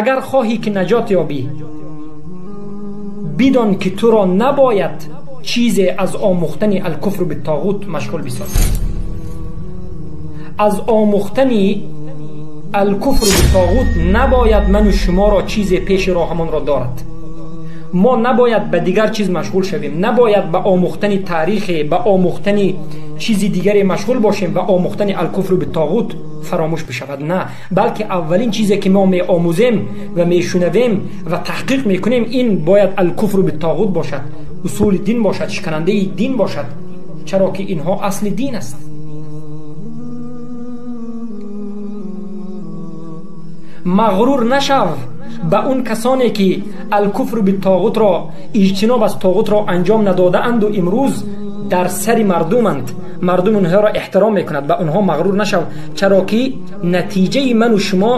Агар хоҳӣ ки наҷот ёбӣ, бидон ки туро набояд чизе аз омӯхтани алкуфру биттоғут машғул бисозад. Аз омӯхтани алкуфру биттоғут набояд ману шуморо чизе пеши роҳамонро дорад. Мо набояд ба дигар чиз машғул шавем, набояд ба омӯхтани таърихе, ба омӯхтани чизи дигаре машғул бошем ва омӯхтани алкуфру биттоғут фаромӯш бишавад. На, балки аввалин чизе ки мо меомӯзем ва мешунавем ва таҳқиқ мекунем, ин бояд алкуфру биттоғут бошад, усули дин бошад, шиканандаи дин бошад, чаро ки инҳо асли дин аст. Мағрур нашав ба он касоне ки алкуфру биттоғутро, иҷтиноб аз тоғутро анҷом надодаанду имрӯз дар сари мардуманд. Мардум онҳоро эҳтиром мекунад, ба онҳо мағрур нашав, чаро ки натиҷаи ману шумо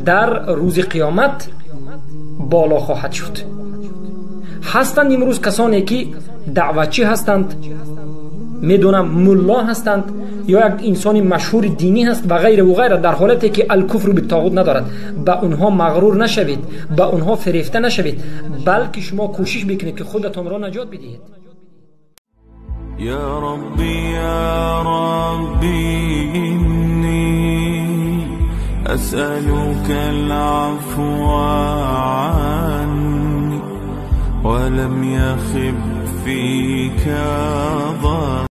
дар рӯзи қиёмат боло хоҳад шуд. Ҳастанд имрӯз касоне ки даъватчӣ ҳастанд, медонам мулло ҳастанд ё як инсони машҳури динӣ ҳаст ва ғайра ва ғайра, дар ҳолате ки алкуфру биттоғут надорад. Ба онҳо мағрур нашавед, ба онҳо фирефта нашавед, балки шумо кӯшиш бикунед ки худатонро наҷот бидиҳед. يا ربي يا ربي إني أسألك العفو عني ولم يخب فيك ظني.